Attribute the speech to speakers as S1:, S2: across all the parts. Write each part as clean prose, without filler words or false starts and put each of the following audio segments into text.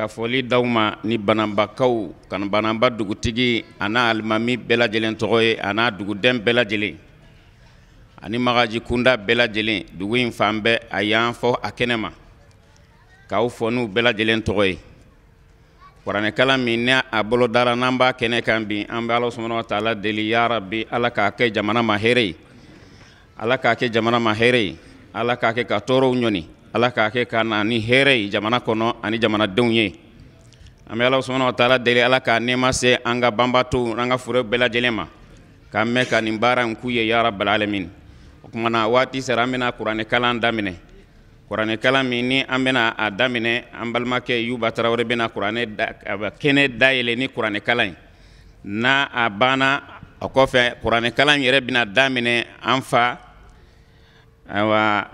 S1: Ka foli d'aw ma ni Bananbakaw ka Bananba dugutigi a n'a alimami bɛɛ lajɛlen tɔgɔ ye, a n'a duguden bɛɛ lajɛlen ani magaji kunda bɛɛ lajɛlen, dugu in fan bɛɛ a y'an fɔ a kɛnɛ ma k'aw fɔ n'u bɛɛ lajɛlen tɔgɔ ye. Kuranɛkalan min ni a bolo dara n'an b'a kɛnɛ kan bi, an bɛ Ala subahana wa taala deli, ya Rabi, Ala k'a kɛ jamana ma hɛrɛ ye, Ala k'a kɛ jamana ma hɛrɛ ye, Ala k'a kɛ ka tɔɔrɔw ɲɔni, Ala k'a kɛ ka na ni hɛrɛ ye jamana kɔnɔ ani jamanadenw ye. An bɛ Ala subahana wa taala deli, Ala k'a nɛɛma se an ka banbaatɔw n'an ka fure bɛɛ lajɛlen ma, k'an mɛn ka nin baara in k'u ye, ya Rabal alamin. O tuma na waati sera an bɛna kuranɛkalan daminɛ. Kuranɛkalan min ni an bɛna a daminɛ, an balimakɛ Yuba Tarawele bɛna kuranɛ kɛnɛ dayɛlɛ ni kuranɛkalan ye. N'a a banna, o kɔfɛ kuranɛkalan yɛrɛ bɛna daminɛ an fa ayiwa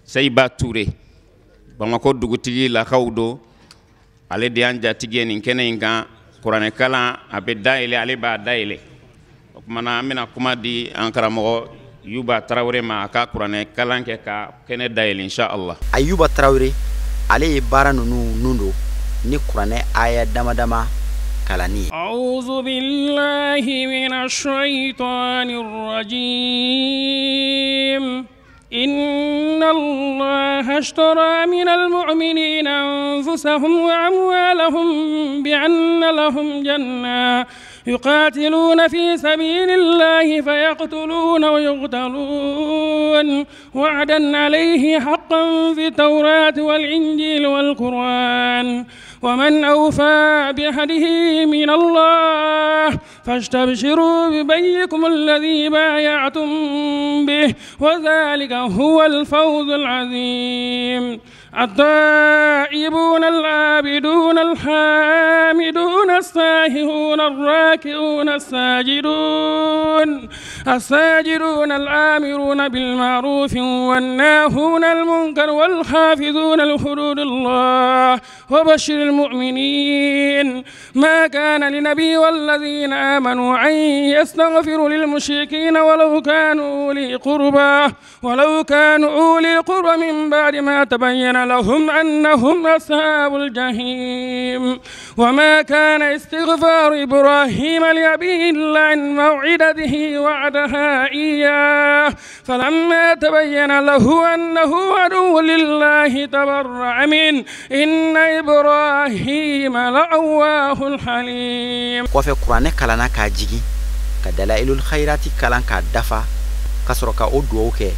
S1: Seyiba Ture, Bamakɔ dugutigi lakaw don, ale de y'an jatigi ye nin kɛnɛ in kan. Kuranɛkalan a bɛ dayɛlɛ, ale b'a dayɛlɛ. O tuma na an bɛna kuma di an karamɔgɔ Yuba Tarawele ma, a ka kuranɛ kalan kɛ ka kɛnɛ dayɛlɛ insha Allah.
S2: Ayuba Tarawele ale ye baara ninnu nun don ni kuranɛ aya dama dama kalanni ye.
S3: A'udhu billahi minash shaitanir rajim. إن الله اشترى من المؤمنين أنفسهم وأموالهم بأن لهم جنة يقاتلون في سبيل الله فيقتلون ويقتلون وعدا عليه حقا في التوراة والإنجيل والقرآن ومن أوفى بعهده من الله فاستبشروا ببيعكم الذي بايعتم به وذلك هو الفوز العظيم. التائبون العابدون الحامدون الساهون الراكعون الساجدون الآمرون بالمعروف والناهون المنكر والحافظون لحدود الله وبشر المؤمنين. ما كان لنبي والذين آمنوا أن يستغفروا للمشركين ولو كانوا أولي قربى من بعد ما تبين لهم أنهم أصحاب الجحيم. وما كان استغفار إبراهيم لأبيه إلا عن موعدته وعدها إياه فلما تبين له أنه عدو لله تبرأ منه إن إبراهيم لأواه حليم.
S2: Kɔfɛ kuranɛ kalanna k'a jigin ka dalailul khairati kalan k'a dafa ka sɔrɔ ka o duwawu kɛ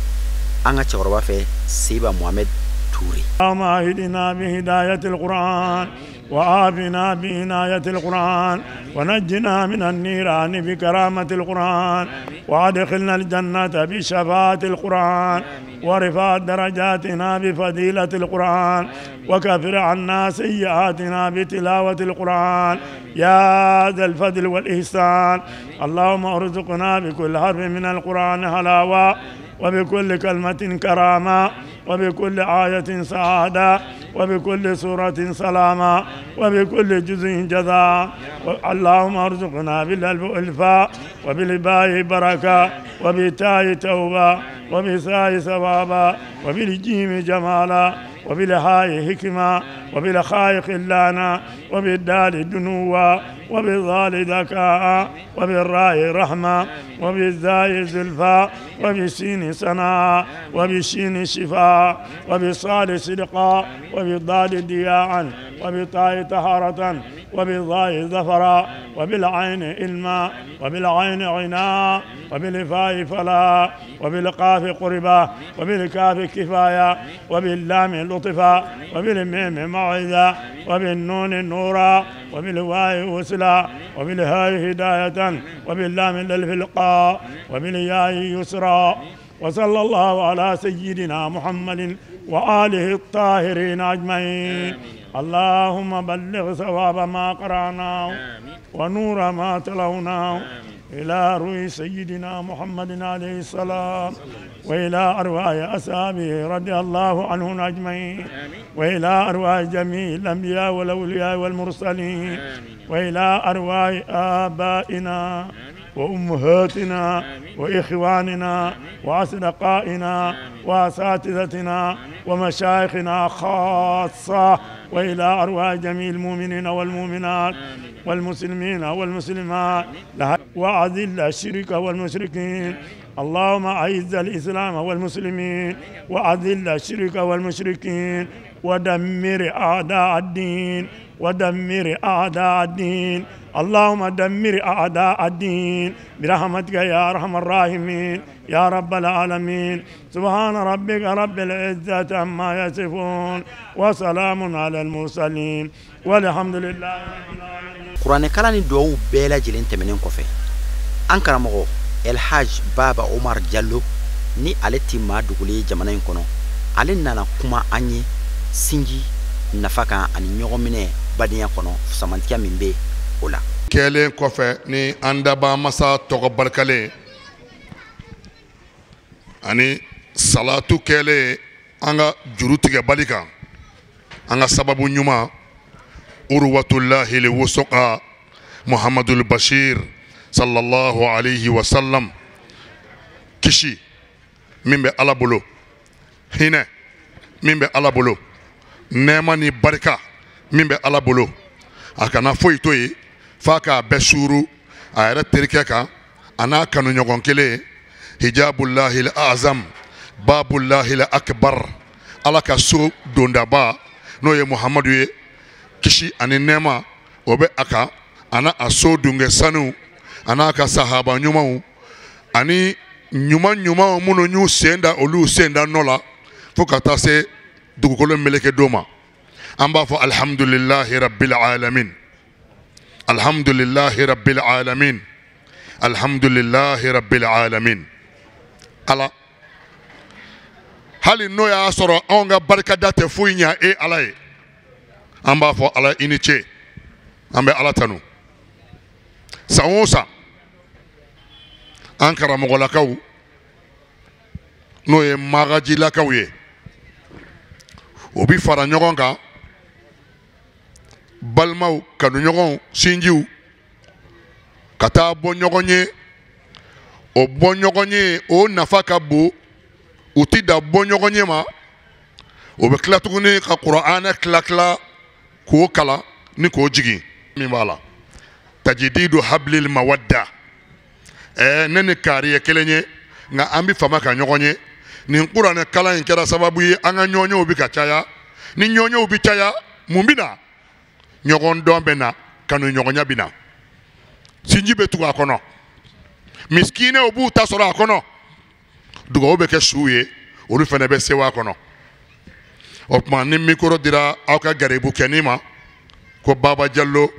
S2: an ka cɛkɔrɔba fɛ Seba Mohamed Touré.
S4: اللهم اهدنا بهداية القرآن وآبنا بعناية القرآن ونجنا من النيران بكرامة القرآن وأدخلنا الجنة بشفاعة القرآن ورفع درجاتنا بفضيلة القرآن وكفر عنا سيئاتنا بتلاوة القرآن يا ذا الفضل والإحسان. اللهم ارزقنا بكل حرف من القرآن حلاوة وبكل كلمة كرامة وبكل آية سعادة وبكل سورة سلامة وبكل جزء جزاء. اللهم ارزقنا بالألف ألفا وبالباء بركة وبالتاء توبة وبالساء ثوابا وبالجيم جمالا وبالهاء حكمة وبالخاء خلانا وبالدال دنوا وبالضال ذكاء وبالراء رحمة وبالزاء زلفا وبالسين سنا وبالشين شفاء وبالصاد صدقا وبالضاد ضياء وبالطاء طهارة وبالضاء ظفرا وبالعين علما وبالعين عناء وبالفاء فلا وبالقاف قربا وبالكاف كفاية وباللام لطفا وبالميم موعظة وبالنون نورا وبالواو وسلا وبالهاء هداية وباللام الفلقاء وبالياء يسرا. وصلى الله على سيدنا محمد وآله الطاهرين أجمعين. اللهم بلغ ثواب ما قرأناه ونور ما تلوناه إلى روح سيدنا محمد عليه السلام وإلى أرواح أصحابه رضي الله عنهم أجمعين وإلى أرواح جميع الأنبياء والأولياء والمرسلين وإلى أرواح آبائنا وأمهاتنا وإخواننا وأصدقائنا وأساتذتنا ومشايخنا خاصة.
S5: وإلى أرواح جميع المؤمنين والمؤمنات والمسلمين والمسلمات، وأذل الشرك والمشركين. اللهم أعز الإسلام والمسلمين، وأذل الشرك والمشركين، ودمر أعداء الدين، ودمر أعداء الدين. اللهم دمر أعداء الدين برحمتك يا أرحم الراحمين يا رب العالمين. سبحان ربك رب العزة عما يصفون، وسلام على المرسلين، والحمد لله رب العالمين.
S2: Kuranɛ kalan ni duwawu bɛɛ lajɛlen tɛmɛnen kɔfɛ, an karamɔgɔ Elhaj Baba Omar Diallo, ni ale ti maa dogolen ye jamana in kɔnɔ, ale nana kuma an ye sinji nafa kan ani ɲɔgɔn minɛ badenya kɔnɔ, samantiya min bɛ o la.
S6: Kɛlen kɔfɛ ni an dabaa masa tɔgɔ barikalen ani salatu kɛlen an ka juru tigɛbali kan, an ka sababu ɲuman urwatullahi lwusuqa Muhammadul Bashir sallallahu alayhi wa sallam, kisi min bɛ Ala bolo, hinɛ min bɛ Ala bolo, nɛɛma ni barika min bɛ Ala bolo, a kana foyi to yen f'a k'a bɛɛ suuru a yɛrɛ terikɛ kan a n'a kanuɲɔgɔn kelen, hijabullahi azam babullahi akbar, Ala ka so dondaba n'o ye Muhammadu ye, kisi ani nɛɛma o bɛ a kan, a n'a a so dunkɛ sanu, a n'a ka sahaba ɲumanw ani ɲuman ɲumanw minnu y'u sen da olu sen da nɔ la fo ka taa se dugukolo meleke don ma. An b'a fɔ alhamdulillahi rabbil alamin, alhamdulillahi rabbil alamin, alhamdulillahi rabbil alamin. Ala, hali n'o y'a sɔrɔ anw ka barikada tɛ foyi ɲa e Ala ye, an b'a fɔ Ala i ni ce, an bɛ Ala tanu. San o san an karamɔgɔlakaw n'o ye magajilakaw ye, o bi fara ɲɔgɔn kan, balimaw, kanuɲɔgɔnw, sinjiw, ka taa bɔ ɲɔgɔn ye. O bɔ ɲɔgɔn ye o nafa ka bon, u ti da bɔ ɲɔgɔn ye ma, o bɛ tila tuguni ka kuranɛ tila tila k'o kalan ni k'o jigin. Min b'a la tajididu hablil mawadda, ne ni kaari ye kelen ye, nka an bi fama ka ɲɔgɔn ye. Nin kuranɛ kalan in kɛra sababu ye an ka ɲɔgɔnyew bi ka caya. Ni ɲɔgɔnyew bi caya, mun bi na? Ɲɔgɔn dɔn bɛ na, kanu ɲɔgɔnya bɛ na, sinji bɛ tugu a kɔnɔ, misikinɛw b'u ta sɔrɔ a kɔnɔ, dugawu bɛ kɛ suw ye, olu fana bɛ sewa a kɔnɔ. O tuma ni mikoro dira aw ka garibukɛnin ma ko Baba Diallo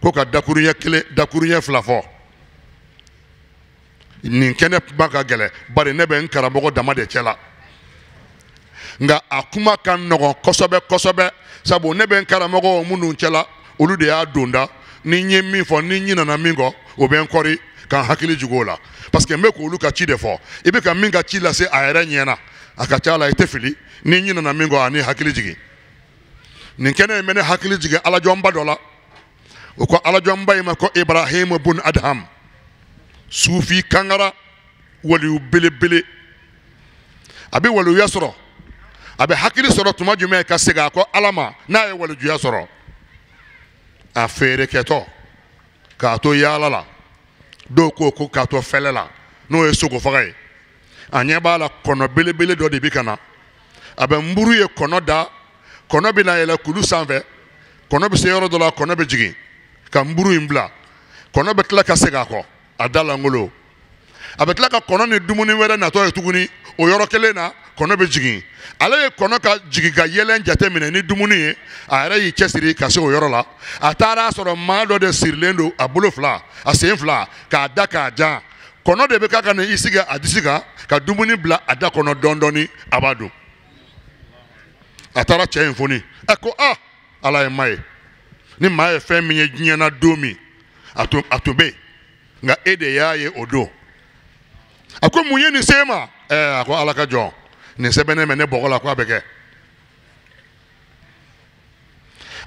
S6: ko ka dakuruɲɛ kelen dakuruɲɛ fila fɔ, nin kɛnɛ kuma ka gɛlɛn, bari ne bɛ n karamɔgɔ dama de cɛ la, nka a kuma ka nɔgɔn kosɛbɛ kosɛbɛ, sabu ne bɛ n karamɔgɔ minnu cɛ la, olu de y'a donda. Ni n ye min fɔ, ni n ɲinɛna min kɔ, o bɛ n kɔri ka n hakili jigin o la, parce que n bɛ k'olu ka ci de fɔ. I bɛ ka min ka ci lase a yɛrɛ ɲɛ na, a ka ca la i tɛ fili. Ni n ɲinɛna min kɔ, a ni hakili jigin. Nin kɛnɛ in bɛ ne hakili jigin alajɔnba dɔ la. O ko alajɔnba in ma ko Ibrahim bun Adham, sufi kangara, waliyu belebele. A bɛ waliyuya sɔrɔ, a bɛ hakili sɔrɔ tuma jumɛn ka segin a kɔ Ala ma n'a ye walijuya sɔrɔ? A feerekɛtɔ k'a to yaala la, dɔw ko ko k'a to fɛlɛ la, n'o ye sogofaga ye. A ɲɛ b'a la kɔnɔ belebele dɔ de bɛ ka na, a bɛ nburu ye kɔnɔ da, kɔnɔ bɛ na yɛlɛ kulu sanfɛ, kɔnɔ bɛ se yɔrɔ dɔ la, kɔnɔ bɛ jigin ka nburu in bila, kɔnɔ bɛ tila ka segin a kɔ, a da lankolon. A bɛ tila ka kɔnɔ ni dumuni wɛrɛ natɔ ye tuguni, o yɔrɔ kelen na kɔnɔ bɛ jigin. Ale ye kɔnɔ ka jigin ka yɛlɛn jate minɛ ni dumuni ye, a yɛrɛ y'i cɛsiri ka se o yɔrɔ la. A taara sɔrɔ maa dɔ de sirilen don a bolo fila, a sen fila, k'a da k'a jan. Kɔnɔ de bɛ k'a ka na i sigi a disi kan ka dumuni bila a da kɔnɔ dɔɔni dɔɔni, a b'a dun. A taara cɛ in foni, a ko a Ala ye maa ye, ni maa ye fɛn min ye diɲɛ na don min, a tun bɛ yen, nka e de y'a ye o don. A ko mun ye nin se e ma? A ko Ala ka jɔn, nin sɛbɛnnen bɛ ne bɔgɔ la ko a bɛ kɛ.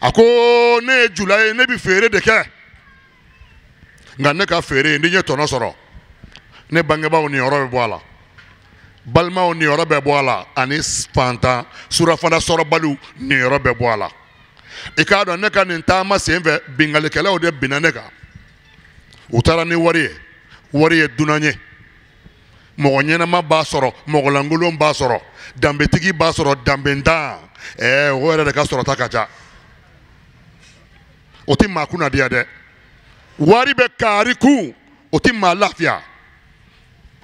S6: A ko ne ye jula ye, ne bɛ feere de kɛ, nka ne ka feere ni n ye tɔnɔ sɔrɔ, ne bangebaaw niyɔrɔ bɛ bɔ a la, balimaw niyɔrɔ bɛ bɔ a la, ani fantan surafana sɔrɔbaliw niyɔrɔ bɛ bɔ a la. I k'a dɔn ne ka nin taama sen fɛ binkalikɛlaw de binna ne kan. U taara ni wari ye, wari ye dunan ye. Mɔgɔ ɲɛnama b'a sɔrɔ, mɔgɔlankolon b'a sɔrɔ, danbetigi b'a sɔrɔ, danbentan o yɛrɛ de ka sɔrɔta ka ca. O tɛ maa kunnadiya dɛ. Wari bɛ kaari kun, o tɛ maa lafiya.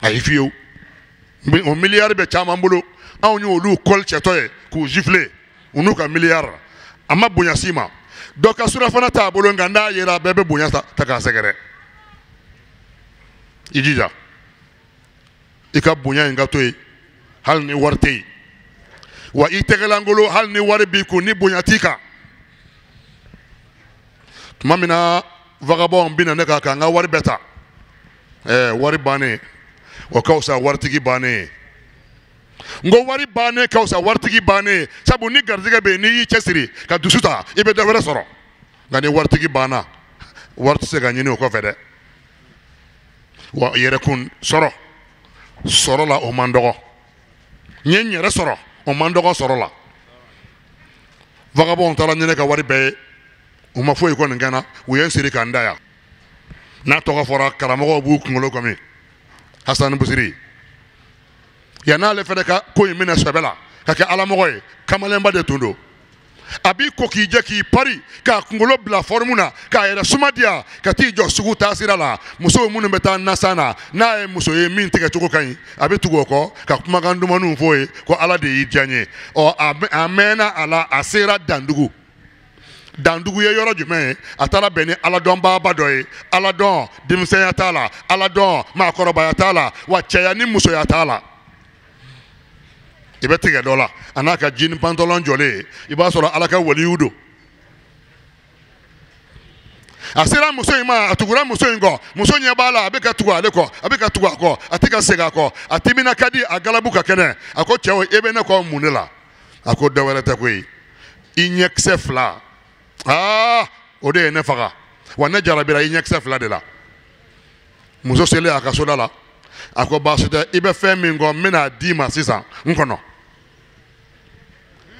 S6: Ayi fiyewu. O miliyari bɛ caman bolo, anw y'olu kɔli cɛtɔ ye k'u gifler u n'u ka miliyari. A ma bonya s'i ma. Dɔ ka surafana t'a bolo, nka n'a yera a bɛɛ bɛ bonya ta k'a sɛgɛrɛ. I jija i ka bonya in ka to yen hali ni wari tɛ yen. Wa i tɛgɛlankolon hali ni wari b'i kun, ni bonya t'i kan. Tuma min na vagabond bɛna ne kan k'an ka wari bɛɛ ta, wari bannen o ka fisa waritigi bannen ye. N ko wari bannen ka fisa waritigi bannen ye, sabu ni garijɛgɛ bɛ yen, n'i y'i cɛsiri ka dusu ta, i bɛ dɔ wɛrɛ sɔrɔ. Nka ni waritigi banna, wari tɛ se ka ɲini o kɔfɛ dɛ. Wa yɛrɛkun sɔrɔ sɔrɔ la o man dɔgɔ. N ye n yɛrɛ sɔrɔ o man dɔgɔ sɔrɔ la. Vagabond taara ni ne ka wari bɛɛ ye, u ma foyi kɔni kɛ n na, u ye n siri ka n da yan. N'a tɔgɔ fɔra karamɔgɔw b'u kunkolo kɔmi Hasani Busiri. Yan'ale fɛnɛ ka ko in minɛ sɛbɛ la ka kɛ alamɔgɔ ye, kamalenba de tun don. A b'i ko k'i jɛ k'i pari k'a kunkolo bila fɔrimu na k'a yɛrɛ suma diya ka t'i jɔ sugu taasira la. Musow minnu bɛ taa nasan na, n'a ye muso ye min tigɛcogo ka ɲi, a bɛ tugu o kɔ ka kumakan dumanniw f'o ye ko Ala de y'i diya n ye. Ɔ a mɛnna a la, a sera Dandugu. Dandugu ye yɔrɔ jumɛn ye? A taara bɛn ni aladɔnbaaba dɔ ye. Aladɔn denmisɛnya t'a la, aladɔn maakɔrɔbaya t'a la, wa cɛya ni musoya t'a la. I bɛ tigɛ dɔ la, a n'a ka jean pantalon jɔlen, i b'a sɔrɔ Ala ka waliyu don. A sera muso in ma, a tugura muso in kɔ, muso ɲɛ b'a la, a bɛ ka tugu ale kɔ, a bɛ ka tugu a kɔ, a tɛ ka segin a kɔ, a timina ka di, a galabu ka kɛnɛ. A ko cɛw, e bɛ ne kɔ mun de la? A ko dɔ wɛrɛ tɛ koyi, i ɲɛkisɛ fila, aa o de ye ne faga, wa ne jarabira i ɲɛkisɛ fila de la. Muso selen a ka soda la, a ko baasi tɛ, i bɛ fɛn min kɔ n bɛna d'i ma sisan n kɔnɔ.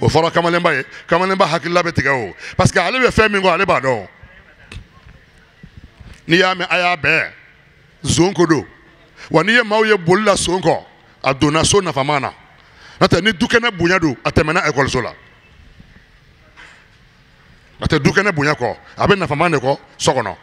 S6: O fɔra kamalenba ye, kamalenba hakilila bɛ tigɛ o, parce que ale bɛ fɛn min kɔ ale b'a dɔn. N'i y'a mɛn a y'a bɛɛ zon ko don, wa n'i ye maaw ye boli la son kɔ, a donna so nafama na. N'o tɛ ni dukɛnɛ bonya don, a tɛmɛna ekɔliso la. A tɛ dukɛnɛ bonya kɔ, a bɛ nafama de kɔ so kɔnɔ.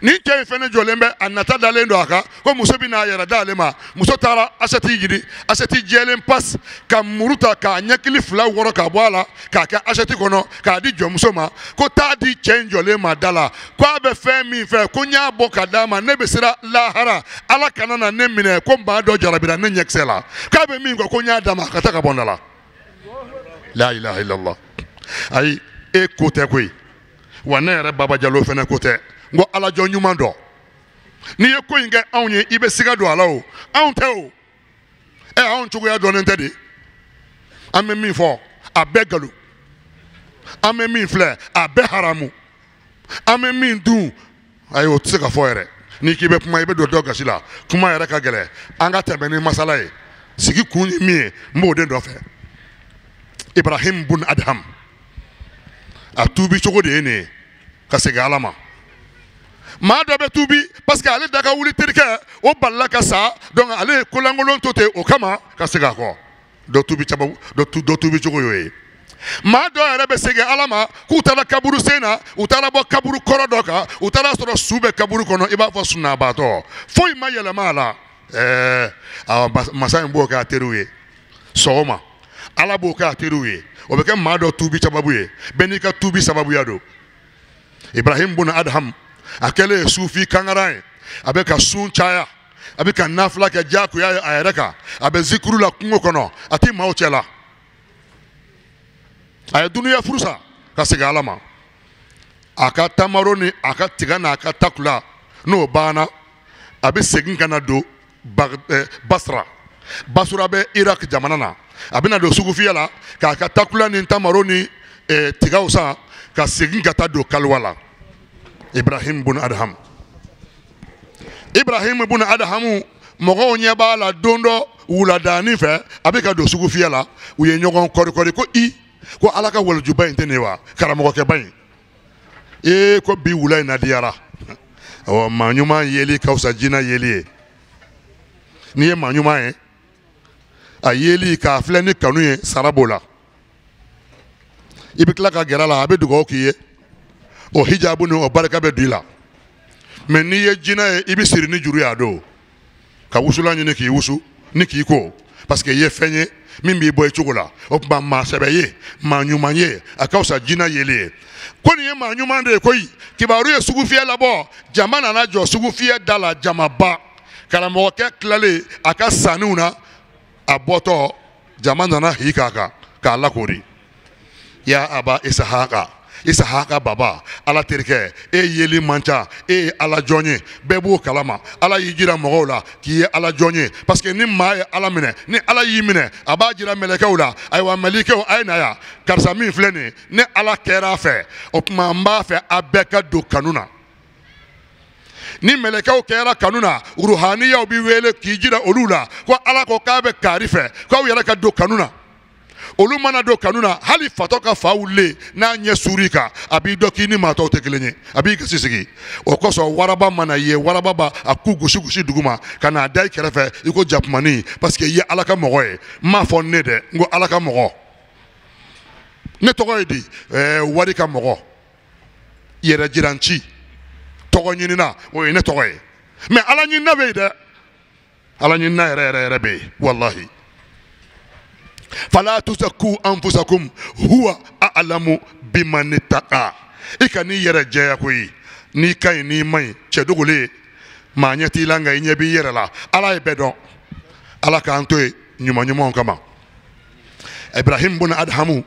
S6: Ni cɛ in fɛnɛ jɔlen bɛ, a nata dalen don a kan ko muso bɛ n'a yɛrɛ d'ale ma. Muso taara asɛti ɲini, asɛti jɛlen pas, ka muru ta k'a ɲɛkili fila wɔrɔ ka bɔ a la, k'a kɛ asɛti kɔnɔ, k'a di jɔnmuso ma, ko taa di cɛ in jɔlen ma da la, ko a bɛ fɛn min fɛ, ko n y'a bɔ ka d'a ma, ne bɛ siran lahara, Ala kana na ne minɛ ko maa dɔ jarabira ne ɲɛkisɛ la, k'a bɛ min kɔ ko n y'a d'a ma, a ka taa ka bɔ n da la. La ilaha illallah. Ayi, e ko tɛ koyi, wa ne yɛrɛ Baba Jalo fɛnɛ ko tɛ. N ko Ala jɔn ɲuman dɔ, n'i ye ko in kɛ anw ye, i bɛ siga don a la o, anw tɛ o, anw cogoya dɔnnen tɛ de. An bɛ min fɔ a bɛɛ nkalon, an bɛ min filɛ a bɛɛ haramu, an bɛ min dun ayi o tɛ se ka fɔ yɛrɛ. N'i k'i bɛ kuma i bɛ don dɔ gasi la, kuma yɛrɛ ka gɛlɛn. An ka tɛmɛ ni masala ye, sigi kun ye min ye, n b'o de nɔfɛ. Ibrahim bun Adham, a tuubi cogo de ye nin ye, ka segin Ala ma. Maa dɔ bɛ tuubi parce que ale da ka wuli terikɛ o balila ka sa, donc ale ye kolankolon to ten o kama ka segin a kɔ. Dɔ tuubi sababu, dɔ tuubi cogo y'o ye. Maa dɔw yɛrɛ bɛ segin Ala ma k'u taara kaburu sen na, u taara bɔ kaburu kɔrɔ dɔ kan, u taara sɔrɔ su bɛ kaburu kɔnɔ, i b'a fɔ sunaabaatɔ, foyi ma yɛlɛma a la. Masa in b'o kɛ a teriw ye sɔgɔma, Ala b'o kɛ a teriw ye, o bɛ kɛ maa dɔ tuubi sababu ye. Bɛɛ n'i ka tuubi sababuya don. Ibrahim bun Adham, a kɛlen ye sufi kangara ye, a bɛ ka sun caya, a bɛ ka nafila kɛ diyagoya ye a yɛrɛ kan, a bɛ zikuru la kungo kɔnɔ, a tɛ maaw cɛ la. A ye dunuya furu sa ka segin Ala ma. A ka tamaro ni a ka tiga n'a ka takula, n'o banna, a bɛ segin ka na don Basra. Basra bɛ Irak jamana na. A bɛna don sugufiyɛ la k'a ka takula ni tamaro ni tigaw san, ka segin ka taa don kaliwa la. Ibrahim bun Adham, Ibrahim bun Adhamu, mɔgɔw ɲɛ b'a la don dɔ wuladaani fɛ, a bɛ ka don sugufiyɛ la, u ye ɲɔgɔn kɔri-kɔri ko i ko ala ka walijuba in tɛ nin ye wa karamɔgɔkɛba in ee ko bi wula in na diyara awɔ maa ɲuman yeli ka fisa jinɛ yeli ye n'i ye maa ɲuman ye a yeli k'a filɛ ni kanu ye sara b'o la i bɛ tila ka gɛrɛ a la a bɛ dugawu k'i ye o hijabu ni o barika bɛ don i la mɛ n'i ye jinɛ ye i bɛ siri ni juru ye a don ka wusulan ɲini k'i wusu ni k'i ko parce que i ye fɛn ye min b'i bɔ i cogo la o tuma maa sɛbɛ ye maa ɲuman ye a ka fisa jinɛ yeli ye ko nin ye maa ɲuman de ye koyi kibaru ye sugufiyɛ labɔ jama nana jɔ sugufiyɛ da la jamaba karamɔgɔkɛ tilalen a ka sanniw na a bɔtɔ jama nana hi k'a kan k'a lakoori ya aba isahaka isahaka baba ala terikɛ e yeli man ca e ye ala jɔn ye bɛɛ b'o kalama ala y'i jira mɔgɔw la k'i ye ala jɔn ye parce que ni maa ye ala minɛ ni ala y'i minɛ a b'a jira mɛlɛkɛw la ayiwa mɛlɛkɛw a ye na yan karisa min filɛ nin ye ne ala kɛra a fɛ o tuma n b'a fɛ a bɛɛ ka don kanu na ni mɛlɛkɛw kɛra kanu na ruhaniyaw b'i wele k'i jira olu la ko ala ko k'a bɛ kaari fɛ k'aw yɛrɛ ka don kanu na olu mana don kanu na hali fatɔ ka fa wulilen n'a ɲɛ suur'i kan a b'i dɔn k'i ni maa tɔw tɛ kelen ye a b'i gasi sigi o kosɔn waraba mana ye waraba b'a a ku gosi gosi duguma ka n'a da i kɛrɛfɛ i ko jakumani parce que i ye ala ka mɔgɔ ye n m'a fɔ ne dɛ n ko ala ka mɔgɔ ne tɔgɔ ye di wari ka mɔgɔ yɛrɛ jiranci tɔgɔ ɲinina o ye ne tɔgɔ ye mɛ ala ɲinina bɛ yen dɛ ala ɲinina yɛrɛ yɛrɛ yɛrɛ bɛ yen walahi fala tuzaku anfusakum huwa a'lamu biman ittaqa i ka n'i yɛrɛ jɛya koyi n'i ka ɲi n'i man ɲi cɛ dogolen maa ɲɛ t'i la nka i ɲɛ b'i yɛrɛ la ala ye bɛɛ dɔn ala k'an to yen ɲuman ɲumanw kama Ibrahim bun Adhamu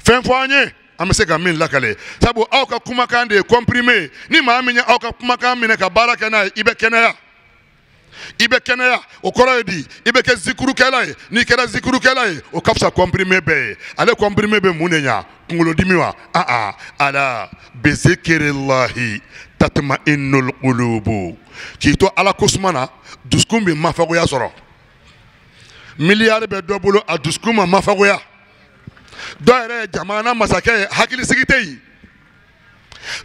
S6: fɛn fɔ an ye an bɛ se ka min lakale sabu aw ka kumakan de ye comprimé ni maa min ye aw ka kumakan minɛ ka baara kɛ n'a ye i bɛ kɛnɛya i bɛ kɛnɛya o kɔrɔ ye di i bɛ kɛ zikurukɛla ye n'i kɛra zikurukɛla ye o ka fisa comprimé bɛɛ ye ale comprimé bɛ mun de ɲa kunkolodimi wa aa ala bizikirilahi tatma'innul qulubu k'i to ala kosuma na dusukun bɛ mafagoya sɔrɔ miliyari bɛ dɔ bolo a dusukun ma mafagoya dɔ yɛrɛ ye jamana masakɛ ye hakilisigi tɛ yen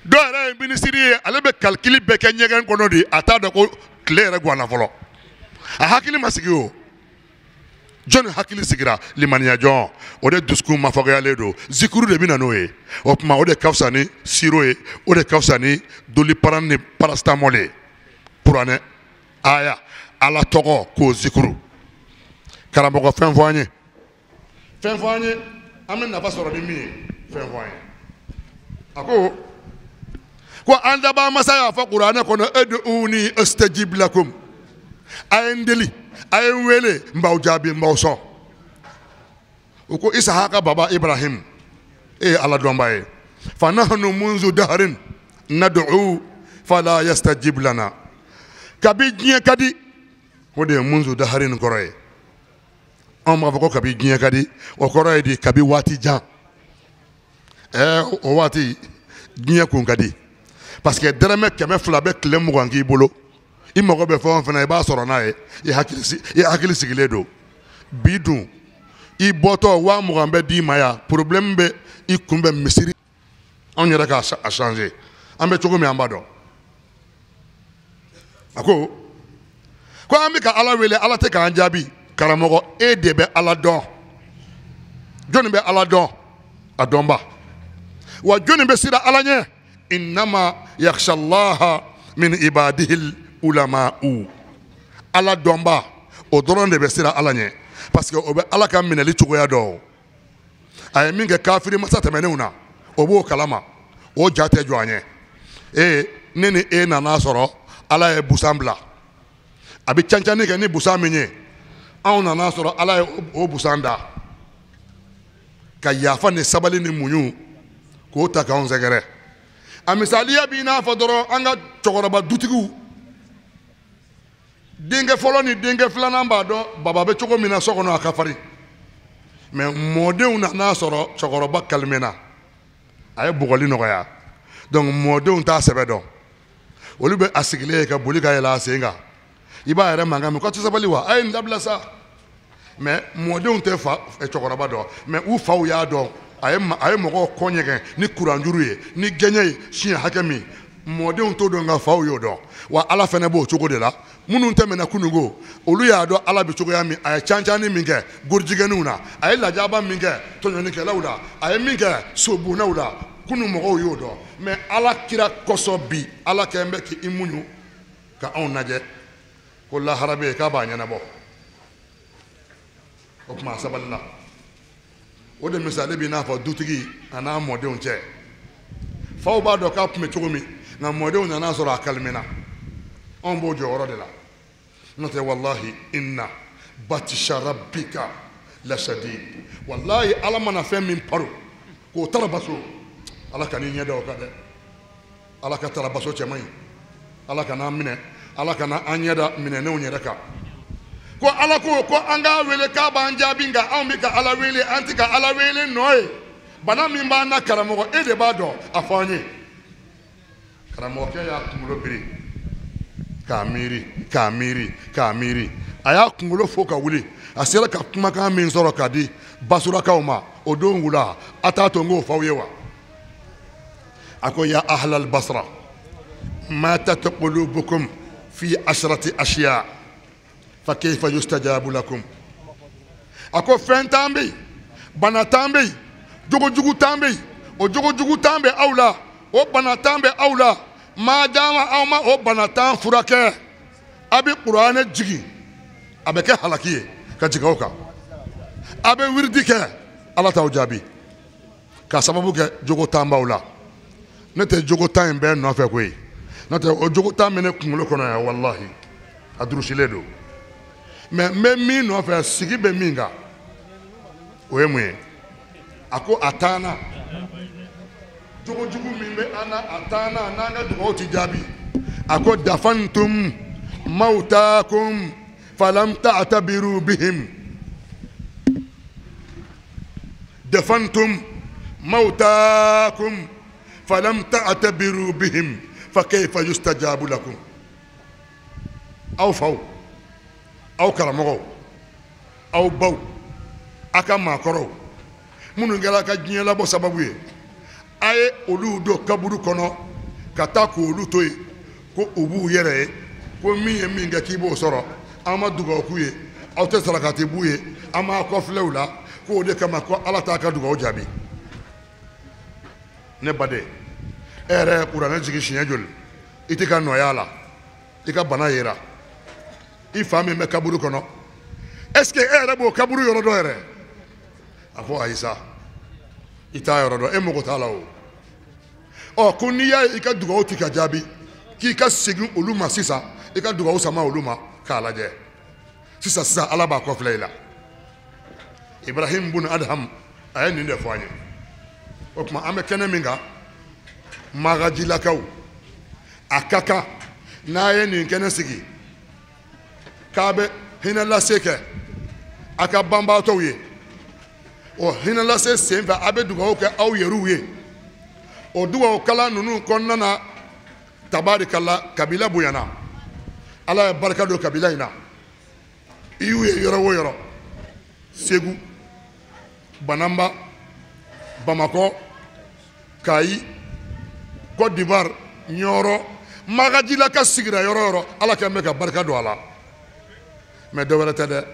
S6: dɔ yɛrɛ ye minisiri ye ale bɛ kalikili bɛɛ kɛ ɲɛgɛn kɔnɔ de a t'a dɔn ko tile yɛrɛ ganna fɔlɔ a hakili ma sigi o jɔnni hakili sigira limaniya jɔn o de dusukun mafagoyalen don zikuru de bɛ na n'o ye o tuma o de ka fisa ni siro ye o de ka fisa ni doliprane ni paracetamol ye kuranɛ aya ala tɔgɔ k'o zikuru karamɔgɔ fɛn fɔ an ye fɛn fɔ an ye an bɛ nafa sɔrɔ ni min ye fɛn fɔ an ye a ko ko an dabaa masa y'a fɔ kuranɛ kɔnɔ ud'uni astajib lakum a ye n deli a ye n wele n b'aw jaabi n b'aw sɔn u ko isahaka baba ibrahim e ye ala dɔnba ye fa nahnu munzu dahrin nad'u fala yastajib lana kabi diɲɛ ka di o de ye munzu daharin kɔrɔ ye anw b'a fɔ ko kabi diɲɛ ka di o kɔrɔ ye di kabi waati jan o waati diɲɛ kun ka di parce que dɛrɛmɛ 200 bɛ tile 20 k'i bolo i mago bɛ fɛn o fɛn na i b'a sɔrɔ n'a ye i hakili sigilen don bi dun i bɔtɔ 20,000 bɛ d'i ma yan problème bɛ i kunbɛn misiri anw yɛrɛ k'a a changer an bɛ cogo min an b'a dɔn a ko ko an bɛ ka ala wele ala tɛ k'an jaabi karamɔgɔ e de bɛ ala dɔn jɔnni bɛ ala dɔn a dɔnba wa jɔnni bɛ siran ala ɲɛ innama yakhshallaha min ibadihil ulama'u ala dɔnba o dɔrɔn de bɛ siran ala ɲɛ parce que o bɛ ala ka minɛli cogoya dɔn a ye min kɛ kafiri masa tɛmɛnenw na o b'o kalama o ja tɛ jɔ a ɲɛ ee ne ni e nana sɔrɔ ala ye busan bila a bɛ cancanni kɛ ni busan min ye anw nana sɔrɔ ala ye o busan da ka yafa ni sabali ni muɲu k'o ta k'anw sɛgɛrɛ a misaliya b'i n'a fɔ dɔrɔn an ka cɛkɔrɔba dutigiw denkɛ fɔlɔ ni denkɛ filanan b'a dɔn baba bɛ cogo min na so kɔnɔ a ka farin mɛ mɔdenw nana sɔrɔ cɛkɔrɔba kalimena a ye bugɔli nɔgɔya donc mɔdenw t'a sɛbɛ dɔn olu bɛ a sigilen ye ka boli ka yɛlɛ a sen kan i b'a yɛrɛ mankan mɛn ko a tɛ sabali wa a ye nin dabila sa Mais mɔdenw tɛ fa cɛkɔrɔba dɔn, mais u faw y'a dɔn. A ye mɔgɔw kɔ ɲɛgɛn ni kuranjuru ye, ni gɛɲɛ ye siɲɛ hakɛ min, mɔdenw t'o dɔn nka faw y'o dɔn. Wa Ala fana b'o cogo de la. Minnu tɛmɛna kununko, olu y'a dɔn Ala bɛ cogoya min, a ye cancanni min kɛ gorijigɛniw na, a ye lajaba min kɛ tɔɲɔnikɛlaw la, a ye min kɛ sobonnaw la, kunun mɔgɔw y'o dɔn. Mais Ala kira kosɔn bi, Ala kɛn bɛ k'i muɲu ka anw lajɛ ko lahara bɛ yen k'a b'a ɲɛnabɔ. O tuma a sabalila. O de misali b'i n'a fɔ dutigi a n'a mɔdenw cɛ. Faw b'a dɔn k'a tun bɛ cogo min, nka mɔdenw nana sɔrɔ a kalimena. Anw b'o jɔyɔrɔ de la. N'o tɛ walahi inna batisha rabbika lasadid. Walahi Ala mana fɛn min paro k'o tarabaso, Ala ka n'i ɲɛ da o kan dɛ. Ala ka tarabaso cɛ man ɲi. Ala kana an minɛ, Ala kana an ɲɛ da minɛnenw yɛrɛ kan. Ko Ala ko an k'a wele k'a b'an jaabi, nka anw bɛ ka Ala wele, an tɛ ka Ala wele nɔ ye. Bana min b'an na karamɔgɔ, e de b'a dɔn, a fɔ an ye. Karamɔgɔkɛ y'a kunkolo biri k'a miiri, k'a miiri, k'a miiri. A y'a kunkolo fo ka wuli. A sera ka kumakan min sɔrɔ k'a di Basurakaw ma o don wula, a t'a to n k'o f'aw ye wa? A ko ya ahlal basra matat qulubukum fi ashrati ashiya fa kayfa yustajabu lakum. A ko fɛn t'an bɛ yen, bana t'an bɛ yen, jogojugu t'an bɛ yen, o jogojugu t'an bɛ aw la, o bana t'an bɛ aw la. Maa dama aw ma o bana t'an furakɛ, a bɛ kuranɛ jigin, a bɛ kɛ halaki ye ka jigin aw kan. A bɛ wiridi kɛ, Ala t'aw jaabi k'a sababu kɛ jogo t'an b'aw la. Ne tɛ jogo tan in bɛɛ nɔfɛ koyi, n'o tɛ o jogo tan bɛ ne kunkolo kɔnɔ yan, walahi a durusilen don. Mais n bɛ min nɔfɛ, sigi bɛ min kan, o ye mun ye? A ko a t'an na, jogojugu min bɛ an na, a t'an na, n'an ka dugawu ti jaabi. A ko dafantum mawtakum falam ta'tabiru bihim. Dafantum mawtakum falam ta'tabiru bihim fa kayfa yustajabu lakum. Aw faw, aw karamɔgɔw, aw baw, a ka maakɔrɔw minnu kɛra a ka diɲɛ labɔ sababu ye, a ye olu don kaburu kɔnɔ ka taa k'olu to yen ko u b'u yɛrɛ ye, ko min ye min kɛ k'i b'o sɔrɔ. An ma dugawu k'u ye, aw tɛ sarakati b'u ye, an m'a kɔfilɛ u la, k'o de kama ko Ala t'a ka dugawu jaabi. Ne baden, e yɛrɛ ye kuranɛ jigin siɲɛ joli, i tɛ ka nɔya la, i ka bana yera, i fa min bɛ kaburu kɔnɔ, est ce que e yɛrɛ b'o kaburu yɔrɔ dɔn yɛrɛ? A fɔ ayi sa, i t'a yɔrɔ dɔn, e mago t'a la o. Ɔ ko n'i y'a ye i ka dugawu ti ka jaabi, k'i ka segin olu ma sisan, i ka dugawu sama olu ma k'a lajɛ sisan sisan, Ala b'a kɔfilɛ i la. Ibrahim bun Adham a ye nin de fɔ an ye. O tuma an bɛ kɛnɛ min kan, Magajilakaw, a ka kan n'a ye nin kɛnɛ sigi k'a bɛ hinɛ lase kɛ a ka banbaatɔw ye. O hinɛ lase senfɛ, a bɛ dugawu kɛ aw yɛrɛw ye. O dugawu kalan ninnu kɔnɔna na, tabarikala, kabila bonyana, Ala ye barika don kabila in na. I y'u ye yɔrɔ o yɔrɔ, Segu, Banamba, Bamakɔ, Kayi, Côte d'Ivoire, Ɲɔrɔ, Magajilaka sigira yɔrɔ o yɔrɔ, Ala kɛn bɛ ka barika don a la. Mais dɔ wɛrɛ tɛ dɛ,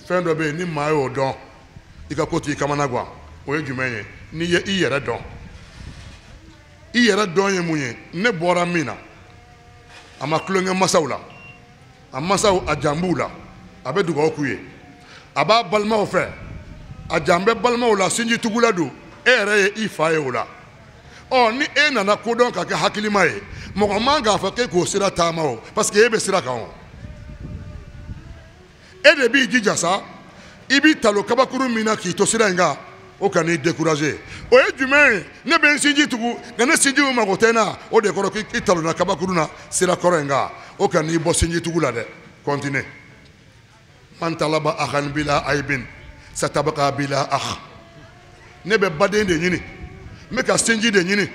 S6: fɛn dɔ bɛ yen ni maa y'o dɔn, i ka ko t'i kamana gan. O ye jumɛn ye? N'i ye i yɛrɛ dɔn. I yɛrɛ dɔn ye mun ye? Ne bɔra min na, a ma tulonkɛ masaw la, a masaw a jan b'u la, a bɛ dugawu k'u ye, a b'a balimaw fɛ, a jan bɛ balimaw la, sinjitugula don, e yɛrɛ ye i fa ye o la. Ɔ ni e nana kodɔn ka kɛ hakilima ye, mɔgɔ man k'a fɔ k'e k'o sira taama o, parce que e bɛ sira kan o. E de b'i jija sa, i b'i talo kabakuru min na k'i to sira in kan, o kan'i décourager. O ye jumɛn ye? Ne bɛ n sinji tugu, nka ne sinjiw mago tɛ n na, o de kɔrɔ k'i talonna kabakuru na sira kɔrɔ in kan, o kan'i bɔ sinji tugu la dɛ. Continue. Man talaba akhan bila aibin satabqa bila akh. Ne bɛ baden de ɲini, n bɛ ka sinji de ɲini,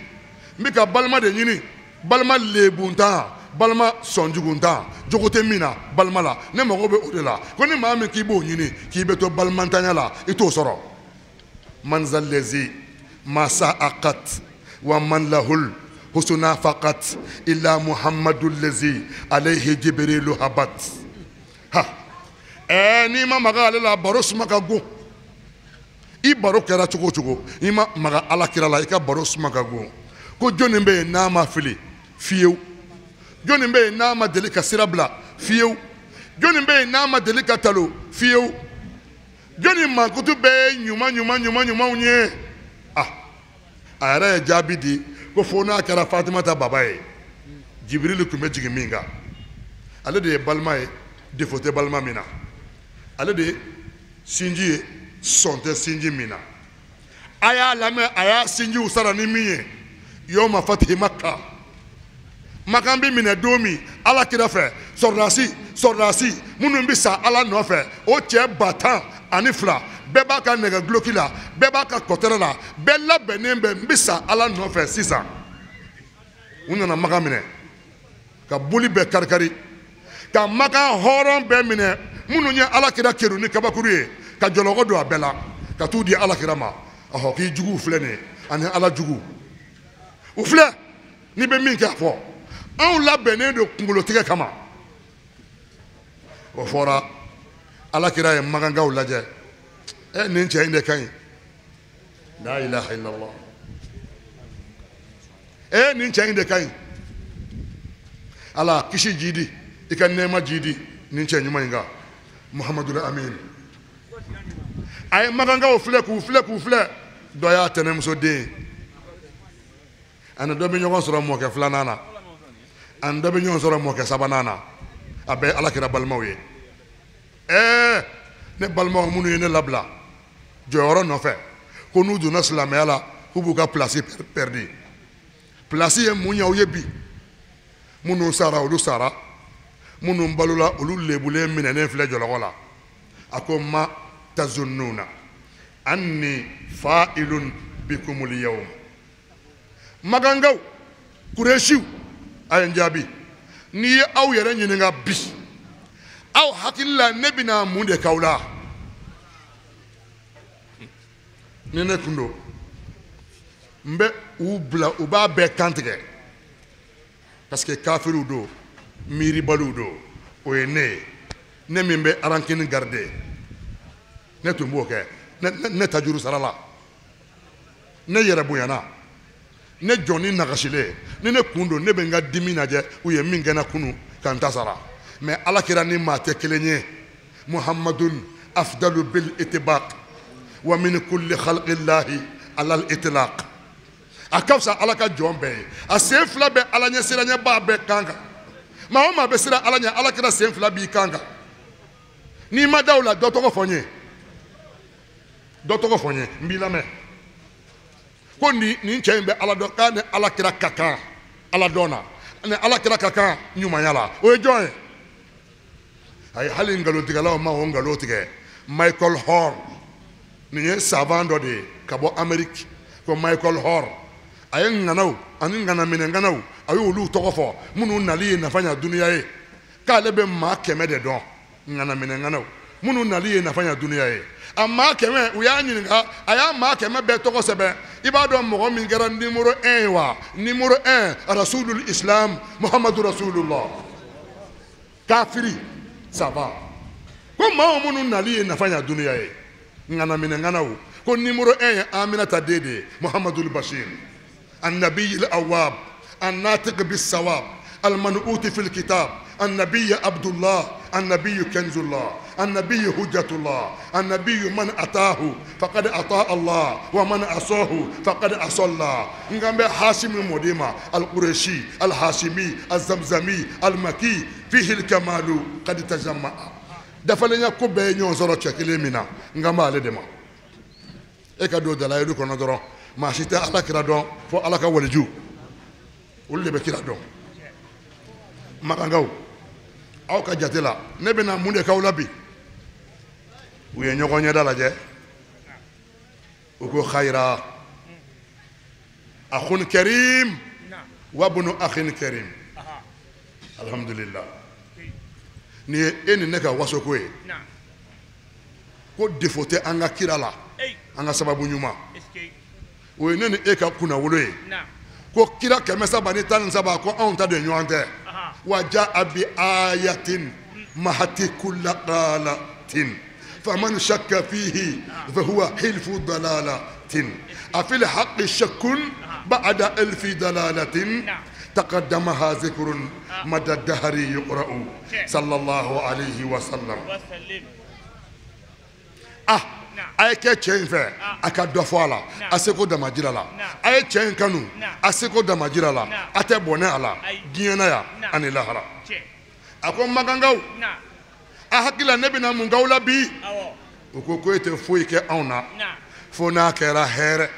S6: n bɛ ka balima de ɲini, balima lebuntan. Balima sɔnjuguntan jogo tɛ min na balima la, ne mago bɛ o de la. Ko ni maa min k'i b'o ɲini k'i bɛ to balimantanya la, i t'o sɔrɔ. Manzalezi masa akat wa man lahul husna faqat illa muhammadul lazi alayhi jibrilu habat. Ha, n'i ma maga ale la, baro suma ka go. I baro kɛra cogo o cogo, i ma maga ala kira la, i ka baro suma ka go. Ko jɔnni bɛ yen n'a ma fili fiyewu? Jɔnni bɛ yen n'a ma deli ka sira bila fiyewu? Jɔnni bɛ yen n'a ma deli ka talo fiyewu? Jɔnni mankutu bɛɛ ye ɲuman ɲuman ɲuman ɲumanw ye? Ah, a yɛrɛ ye jaabi di ko fo n'a kɛra Fatimata baba ye, Jibirili tun bɛ jigin min kan. Ale de ye balima ye, défaut tɛ balima min na. Ale de ye sinji ye, sɔn tɛ sinji min na. A y'a lamɛn, a y'a sinjiw sara ni min ye. Yawma fatihi Makka, Makan bɛ minɛ don min ala kira fɛ, sɔrɔdasi minnu bɛ sa ala nɔfɛ, o cɛ 10,002 bɛɛ b'a ka nɛgɛ duloki la, bɛɛ b'a ka kɔtɛrɛ la, bɛɛ labɛnnen bɛ n bɛ sa ala nɔfɛ sisan. U nana Makan minɛ ka boli bɛɛ karikari, ka Makan hɔrɔn bɛɛ minɛ minnu ye ala kira keru ni kabakuru ye, ka jɔlɔkɔ don a bɛɛ la ka t'u di ala kira ma. Ɔhɔ, k'i juguw filɛ nin ye ani ala jugu u filɛ, n'i bɛ min kɛ a fɔ. Anw labɛnnen don kunkolotigɛ kama. O fɔra, ala kira ye makankaw lajɛ. Nin cɛ in de ka ɲi. La ilaha illallah. Nin cɛ in de ka ɲi. Ala kisi jidi, i ka nɛɛma jidi nin cɛ ɲuman in kan, Muhamadul Amin. A ye makankaw filɛ k'u filɛ k'u filɛ, dɔ y'a tɛnɛmuso den ye, ani dɔ bɛ ɲɔgɔn sɔrɔ mɔkɛ filanan na, ani dɔ bɛ ɲɔgɔn sɔrɔ mɔkɛ sabanan na. A bɛɛ ye ala kira balimaw ye. Ne balimaw minnu ye ne labila jɔyɔrɔ nɔfɛ, ko n'u donna silamɛya la k'u b'u ka pilasi pɛridi. Pilasi ye mun ɲɛ u ye bi? Minnu sara olu sara, minnu balola olu lebulen minɛnen filɛ jɔlɔkɔ la. A ko ma tazunnuna anni fa'ilun bikumul yawm. Makankaw, Kuresiw, a ye n jaabi. N'i ye aw yɛrɛ ɲininka bi, aw hakili la ne bɛna mun de k'aw la? Ni ne kun don, n bɛ u bila, u b'a bɛɛ kan tigɛ, parce que kafiriw don, miiribaliw don. O ye ne ye, ne min bɛ arankini garder, ne tun b'o kɛ. Ne tajuru sara la, ne yɛrɛ bonyana, ne jɔnni nagasilen. Ni ne kun don, ne bɛ n ka dimi lajɛ u ye min kɛ n na kunun ka n ta sara. Mais ala kira ni maa tɛ kelen ye. Muhammadun afdalu bil itibaq wa min kulli khalqillahi alal itlaq. A ka fisa ala ka jɔn bɛɛ ye. A sen fila bɛ ala ɲɛ siranɲɛbaa bɛɛ kan kan. Maa o maa bɛ siran ala ɲɛ, ala kira sen fila b'i kan kan. N'i ma da o la, dɔ tɔgɔ fɔ n ye, dɔ tɔgɔ fɔ n ye, n b'i lamɛn. Ko nin cɛ in bɛ ala dɔn, k'a ni ala kira ka kan ala dɔn na, ni ala kira ka kan ɲumanya la, o ye jɔn ye? Ayi, hali nkalontigɛlaw ma o nkalon tigɛ. Michael Horn, nin ye savant dɔ de ye ka bɔ Amérique, ko Michael Horn. A ye ŋanaw ani ŋanaminɛŋanaw, a y'olu tɔgɔ fɔ, minnu nali ye nafa ɲa dunuya ye. K'ale bɛ maa 100 de dɔn, ŋanaminɛŋanaw minnu nali ye nafa ɲa dunuya ye. A maa 100, u y'a ɲininka, a y'a maa 100 bɛɛ tɔgɔ sɛbɛn. I b'a dɔn mɔgɔ min kɛra numéro 1 ye wa? Numéro 1, Rasulul Islam, Muhammadu Rasulullah. Kafiri saba. Ko maa minnu nali ye nafa ɲa dunuya ye, ŋanaminɛŋanaw, ko numéro 1 ye Aminata den de ye, Muhammadul Bashir, النبي الأواب الناطق بالصواب المنؤوت في الكتاب، النبي عبد الله، النبي كنز الله، النبي حجة الله، النبي من أتاه فقد أطاع الله ومن عصاه فقد عصى الله. نغمب هاشم موديما القرشي الهاشمي الزمزمي المكي فيه الكمال قد تجمع. dafalenya ko bɛɛ ye ɲɔgɔn sɔrɔ cɛ kelen min na, n kan b'ale de ma. E ka don dalayilu kɔnɔ dɔrɔn, maa si tɛ ala kira dɔn fo ala ka waliju, olu de bɛ kira dɔn. Makankaw, aw ka jate la, ne bɛna mun de k'aw la bi? U ye ɲɔgɔn ɲɛda lajɛ, u ko khayra akhun karim wa bunu akhin karim. Alhamdulillah. Nin ye e ni ne ka wasoko ye. Ko défaut tɛ an ka kira la, an ka sababu ɲuman. O ye ne ni e ka kunnawolo ye. Ko kira 313 ko anw ta de ɲɔgɔn tɛ. Wa jaa bi ayatin mahati kulla qalatin faman shakka fihi fahuwa hilfu dalalatin afil haqqi shakkun ba'da alfi dalalatin taqaddamaha zikrun mada dahri yuqra'u sallallahu alayhi wa sallam. Ah, a ye kɛ cɛ in fɛ, a ka dɔ fɔ a la, a seko damajira la. A ye cɛ in kanu, a seko damajira la, a tɛ bɔnɛ a la diɲɛ na yan ani lahara. A ko makankaw, a hakili la ne bɛna mun k'aw la bi? U ko ko e tɛ foyi kɛ anw na fo n'a kɛra hɛrɛ.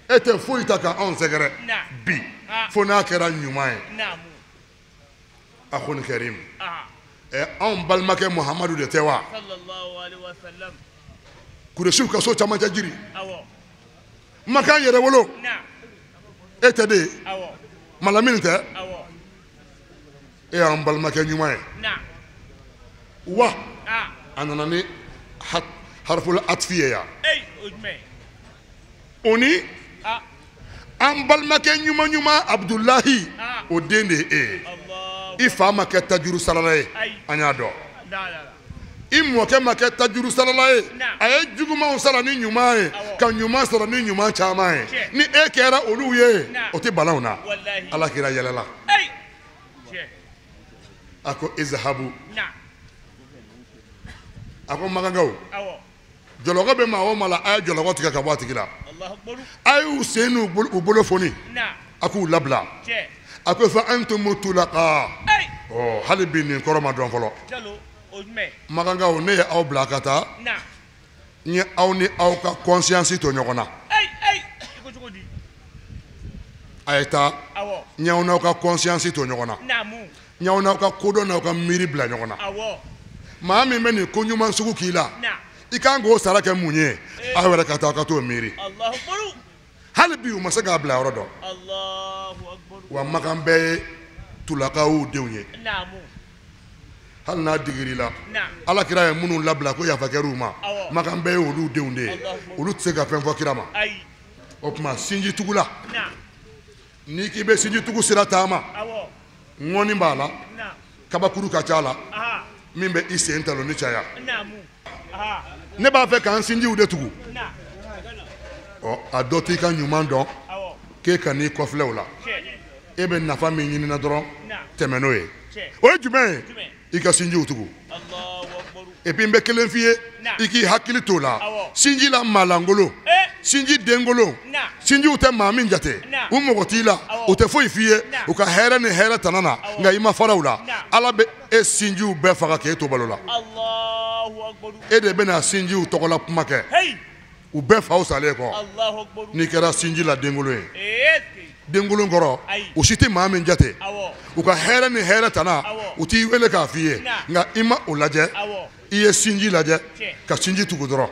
S6: E tɛ foyi ta ka anw sɛgɛrɛ bi fo n'a kɛra ɲuman ye. Akhun karim. Anw balimakɛ Muhamadu de tɛ wa? Kuresiw ka so camancɛ jiri. Makan yɛrɛ wolo. E tɛ de ye. Malamini tɛ. E y'an balimakɛ ɲuman ye. Wa a nana ni hariful atfi ye yan. O ni an balimakɛ ɲuman ɲuman Abudulahi o den de ye e ye. I fa ma kɛ tajuru sarala ye, an y'a dɔn. I mɔkɛ ma kɛ tajuru sarala ye, a ye jugumanw sara ni ɲuman ye, ka ɲuman sara ni ɲuman caman ye. Ni e kɛra olu ye, o tɛ bala u na. Ala kira yɛlɛla. A ko izahabu. A ko makankaw, jɔlɔkɔ bɛ maa o maa la, a ye jɔlɔkɔ tigɛ ka bɔ a tigi la. A y'u sen n'u bolo foni, a k'u labila. A ko fa antum tulaqa. Ɔ hali bi nin kɔrɔ ma dɔn fɔlɔ. Makankaw, ne ye aw bila ka taa, n ye aw ni aw ka conscience to ɲɔgɔn na. A ye taa, n ye aw n'aw ka conscience to ɲɔgɔn na. N ye aw n'aw ka kodɔn n'aw ka miiri bila ɲɔgɔn na. Maa min bɛ nin ko ɲuman sugu k'i la, i kan k'o sara kɛ mun ye? Aw yɛrɛ ka taa ka t'o miiri. Hali bi u ma se k'a bila yɔrɔ dɔn. Wa makan bɛɛ ye tulakaw denw ye. Hali n'a digir'i la, Ala kira ye minnu labila ko yafa kɛr'u ma, makan bɛɛ ye olu denw de ye. Olu tɛ se ka fɛn fɔ kira ma. O tuma sinjitugu la, n'i k'i bɛ sinjitugu sira taama, ŋɔni b'a la, kabakuru ka ca la, min bɛ i sen taloni caya. Ne b'a fɛ k'an sinjiw de tugu. Ɔ a dɔ t'i ka ɲuman dɔn k'e ka n'i kɔfilɛ o la. E bɛ nafa min ɲinina dɔrɔn, tɛmɛ n'o ye. O ye jumɛn ye? I ka sinjiw tugu. Et puis n bɛ kelen f'i ye, i k'i hakili t'o la. Sinji la maalankolon, sinji denkolon, sinjiw tɛ maa min jate, u mago t'i la, u tɛ foyi f'i ye, u ka hɛrɛ ni hɛrɛ tana na, nka i ma fara u la. Ala bɛ e sinjiw bɛɛ faga k'e to balo la. E de bɛna sinjiw tɔgɔla kuma kɛ. U bɛɛ faw salen kɔ. N'i kɛra sinji la denkolon ye, denkolon kɔrɔ, u si tɛ maa min jate, u ka hɛrɛ ni hɛrɛ tana, u t'i wele k'a f'i ye, nka i ma o lajɛ, i ye sinji lajɛ ka sinji tugu dɔrɔn.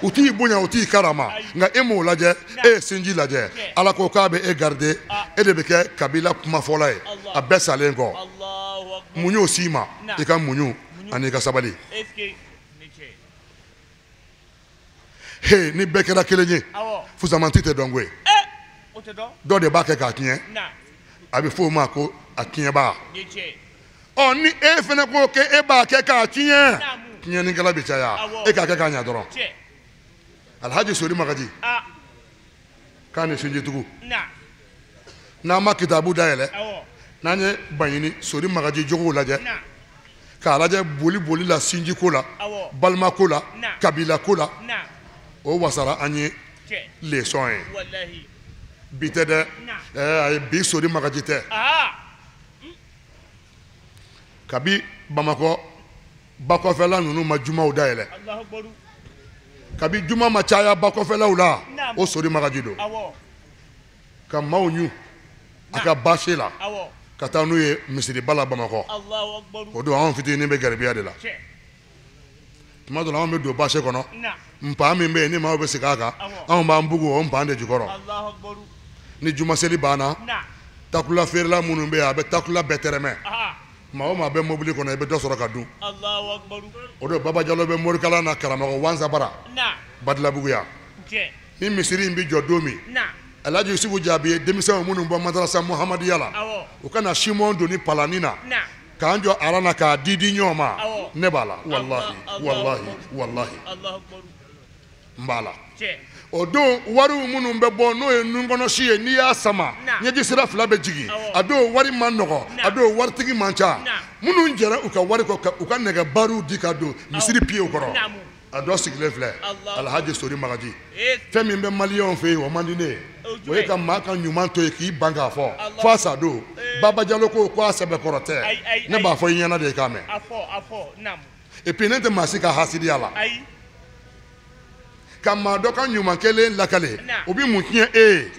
S6: U t'i bonya, u t'i karama, nka e m'o lajɛ, e ye sinji lajɛ. Ala ko k'a bɛ e garder, e de bɛ kɛ kabila kumafɔla ye a bɛɛ salen kɔ. Mun y'o s'i ma? I ka muɲu ani i ka sabali. He, ni bɛɛ kɛra kelen ye, fusamanti tɛ dɔn koyi. Dɔ de b'a kɛ k'a tiɲɛ, a bɛ f'o ma ko a tiɲɛbaa. Ɔ ni e fana ko k'e b'a kɛ k'a tiɲɛ, tiɲɛnikɛla bɛ caya, e k'a kɛ k'a ɲɛ dɔrɔn. Alhaji Sori Magaji k'a ni sinjitugu, n'an ma kitabu dayɛlɛ, n'an ye Baɲini Sori Magaji jogow lajɛ, k'a lajɛ boli boli la sinjiko la, balimako la, kabilako la, o wasara an ye leçon ye. Bi tɛ dɛ, ayi, bi Sori Magaji tɛ. Kabi Bamakɔ bakɔfɛla ninnu ma jumaw dayɛlɛ, kabi juma ma caya bakɔfɛlaw la, o Sori Magaji don. Ka maaw ɲu a ka baase la ka taa n'u ye misiriba la Bamakɔ. O don anw fitinin bɛ garibuya de la. Tuma dɔ la anw bɛ don baase kɔnɔ, npan min bɛ yen ni maaw bɛ sigi a kan, anw b'an bugu o npan de jukɔrɔ. Ni jumaseli banna, Takula feerela minnu bɛ yen a bɛ takula bɛɛ tɛrɛmɛ maa o maa bɛ mobili kɔnɔ i bɛ dɔ sɔrɔ ka dun o don Baba Jalo bɛ morikalan na karamɔgɔ Wansabara Badilabugu yan ni misiri in bɛ jɔ don min Alhaji Yusufu Jaabi ye denmisɛnw minnu bɔ madarasa Muhamadiya la u ka na simɔn don ni palani na k'an jɔ aran na k'a di di ɲɔgɔn ma ne b'a la walahi walahi walahi n b'a la o don wariw minnu bɛ bɔ n'o ye nunkɔnɔsi ye n'i y'a sama ɲɛji sira fila bɛ jigin a don wari man nɔgɔ a don waritigi man ca minnu jɛra u ka wari kɔ u ka nɛgɛ bariw di ka don misiri piyew kɔrɔ a dɔ sigilen filɛ Alhaji Sori Magaji fɛn min bɛ maliyɛnw fɛ yen o man di ne ye o ye ka maa ka ɲuman to yen k'i ban k'a fɔ f'a sa don Baba Jalo ko k'a sɛbɛkɔrɔ tɛ ne b'a fɔ i ɲɛna de i k'a mɛn et puis ne tɛ maa si ka hasidiya la ka maa dɔ ka ɲuman kɛlen lakale o bɛ mun tiɲɛ e ye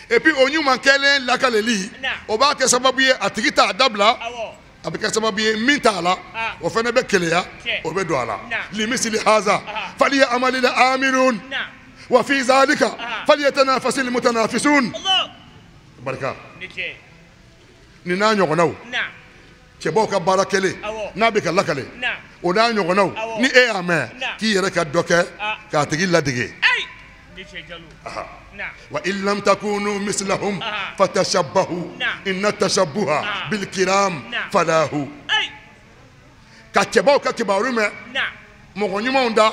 S6: et puis o ɲuman kɛlen lakaleli o b'a kɛ sababu ye a tigi t'a dabila a bɛ kɛ sababu ye min t'a la o fana bɛ keleya o bɛ don a la limisili haza faliya amalil amilun wa fi zalika falyatanafasil mutanafisun barika nin n'a ɲɔgɔnnaw cɛbaw ka baara kɛlen n'a bɛ ka lakale o n'a ɲɔgɔnnaw ni e y'a mɛn k'i yɛrɛ ka dɔ kɛ k'a tigi ladege wa in lam takunu mislahum fatashabbahu inna tashabbuha bil kiram falahu ka cɛbaw ka kibaru mɛn mɔgɔ ɲumanw da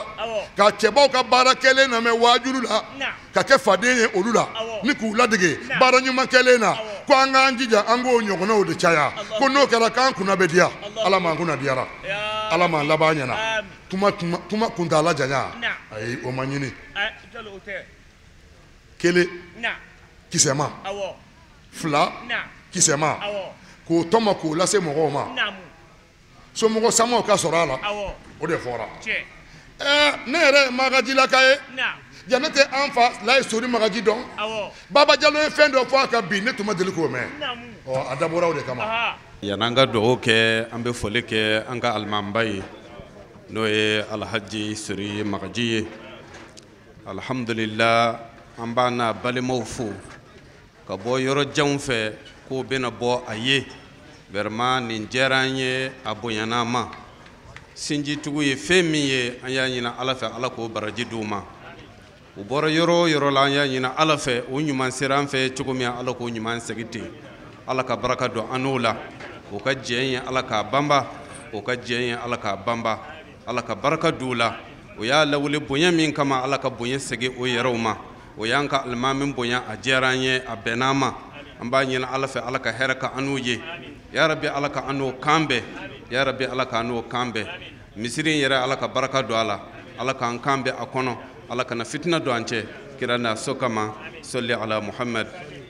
S6: ka cɛbaw ka baara kɛlen na mɛn waajulu la ka kɛ faden ye olu la ni k'u ladege baara ɲuman kɛlen na ko an k'an jija an k'o ɲɔgɔnnaw de caya ko n'o kɛra k'an kunna bɛ diya Ala m'an kunna diyara Ala m'an laban ɲɛna kuma kuntaala janya ayi o ma ɲini kelen kisɛma fila kisɛma k'o tɔmɔ k'o lase mɔgɔw ma somɔgɔ samaw ka sɔrɔ a la o de fɔra ɛɛ ne yɛrɛ ye Magajilaka ye ja ne tɛ an fa Layi Sori Magaji dɔn Baba Jalo ye fɛn dɔ fɔ a kan bi ne tun ma deli k'o mɛn ɔ a dabɔra o de kama.
S7: Yan'an ka dugawu kɛ an bɛ foli kɛ an ka alimamiba ye n'o ye Alhaji Sori Magaji ye alhamdulila an b'a n'a balimaw fo ka bɔ yɔrɔ janw fɛ k'o bɛna bɔ a ye vraiment nin diyara an ye a bonyana an ma sinjitugu ye fɛn min ye an y'a ɲini Ala fɛ Ala k'o baraji d'u ma u bɔra yɔrɔ o yɔrɔ la an y'a ɲini Ala fɛ o ɲuman sera an fɛ cogo min Ala k'o ɲuman segin ten Ala ka baraka don an n'o la o ka jɛ ye Ala k'a banba o ka jɛ ye Ala k'a banba Ala ka baraka d'u la o y'a lawuli bonya min kama Ala ka bonya segin o yɛrɛw ma o y'an ka alimami bonya a diyara an ye a bɛnna an ma an b'a ɲini Ala fɛ Ala ka hɛrɛ ka an n'u ye ya Rabbi Ala ka an n'o kan bɛn ya Rabbi Ala ka an n'o kan bɛn misiri in yɛrɛ Ala ka baraka don a la Ala k'an kan bɛn a kɔnɔ Ala kana fitina don an cɛ kira n'a so kama salli ala Muhammad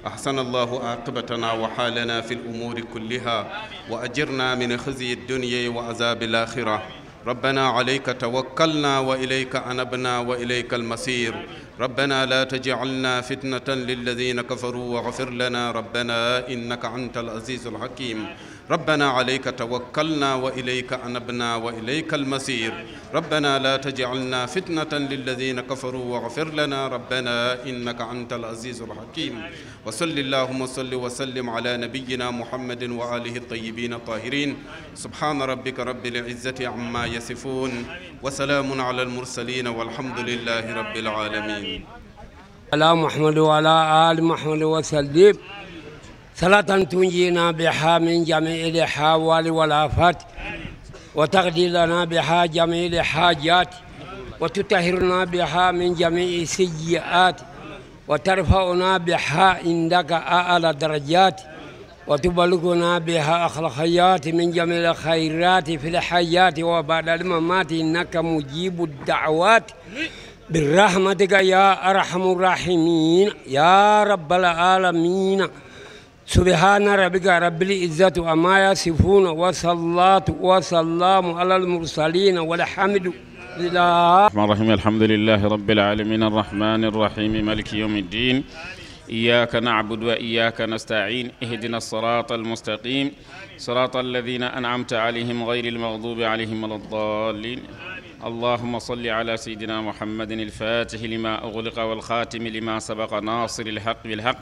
S7: أحسن الله عاقبتنا وحالنا في الأمور كلها وأجرنا من خزي الدنيا وعذاب الآخرة ربنا عليك توكلنا وإليك أنبنا وإليك المصير ربنا لا تجعلنا فتنة للذين كفروا واغفر لنا ربنا إنك أنت العزيز الحكيم ربنا عليك توكلنا وإليك أنبنا وإليك المصير ربنا لا تجعلنا فتنة للذين كفروا واغفر لنا ربنا إنك أنت العزيز الحكيم وصل اللهم صل وسلم على نبينا محمد وآله الطيبين الطاهرين سبحان ربك رب العزة عما يصفون وسلام على المرسلين والحمد لله رب العالمين.
S8: على محمد وعلى آل محمد وسلم. صلاة تنجينا بها من جميع الأحوال والآفات، وتقضي لنا بها جميع الحاجات، وتطهرنا بها من جميع السيئات، وترفعنا بها عندك أعلى الدرجات، وتبلغنا بها أخلاقيات من جميع الخيرات في الحياة وبعد الممات، إنك مجيب الدعوات برحمتك يا أرحم الراحمين يا رب العالمين. سبحان ربك رب العزة عما يصفون، والصلاة والسلام على المرسلين والحمد لله.
S1: الرحمن الرحيم. الحمد لله رب العالمين الرحمن الرحيم مالك يوم الدين إياك نعبد وإياك نستعين اهدنا الصراط المستقيم صراط الذين أنعمت عليهم غير المغضوب عليهم ولا الضالين. اللهم صل على سيدنا محمد الفاتح لما أغلق والخاتم لما سبق ناصر الحق بالحق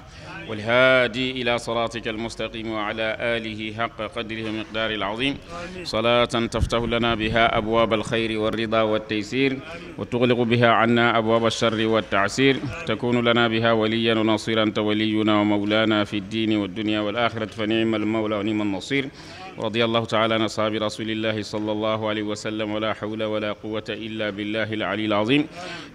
S1: والهادي إلى صراطك المستقيم وعلى آله حق قدره ومقداره العظيم. صلاة تفتح لنا بها أبواب الخير والرضا والتيسير، وتغلق بها عنا أبواب الشر والتعسير، تكون لنا بها وليا ونصيرا، أنت ولينا ومولانا في الدين والدنيا والآخرة، فنعم المولى ونعم النصير. رضي الله تعالى عن أصحاب رسول الله صلى الله عليه وسلم، ولا حول ولا قوة إلا بالله العلي العظيم.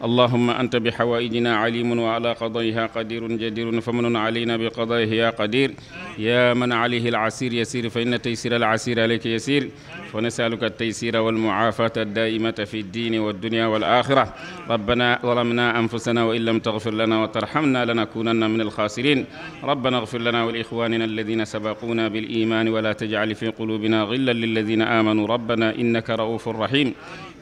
S1: اللهم أنت بحوائجنا عليم وعلى قضائها قدير جدير، فمن علينا بقضائه يا قدير. يا من عليه العسير يسير، فإن تيسير العسير عليك يسير، ونسألك التيسير والمعافاة الدائمة في الدين والدنيا والآخرة. ربنا ظلمنا أنفسنا وإن لم تغفر لنا وترحمنا لنكونن من الخاسرين. ربنا اغفر لنا ولإخواننا الذين سبقونا بالإيمان ولا تجعل في قلوبنا غلا للذين آمنوا، ربنا إنك رؤوف رحيم.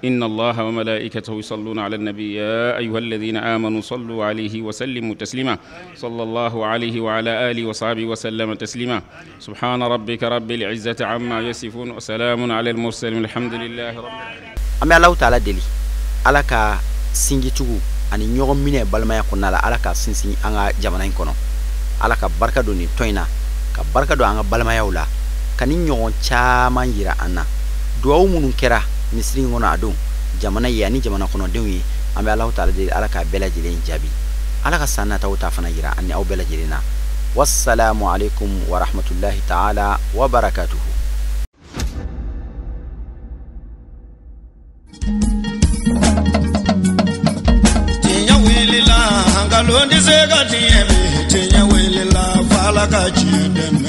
S1: إن الله وملائكته يصلون على النبي يا أيها الذين آمنوا صلوا عليه وسلموا تسليما. صلى الله عليه وعلى آله وصحبه وسلم تسليما. سبحان ربك رب العزة عما يصفون وسلام على المرسلين، الحمد لله رب العالمين.
S2: An bɛ Alahu Taala deli, Ala ka sinjitugu ani ɲɔgɔn minɛ balimaya kɔnɔna la, Ala ka sinsin an ka jamana in kɔnɔ, Ala ka barika don nin tɔn in na, ka barika don an ka balimayaw la, ka ni ɲɔgɔn caman yira an na. Duwawu minnu kɛra misiri in kɔnɔ a don, jamana ye ani jamana kɔnɔdenw ye, an bɛ Alahu Taala deli, Ala k'a bɛɛ lajɛlen jaabi, Ala ka san nataw ta fana yira an ni aw bɛɛ lajɛlen na. Wassalamu alaikum warahmatullahi taala wabarakatuhu.
S4: Tiɲɛ wulila, nkalon tɛ se ka tiɲɛ bi. Tiɲɛ wulila, f'Ala ka tiɲɛ dɛmɛ.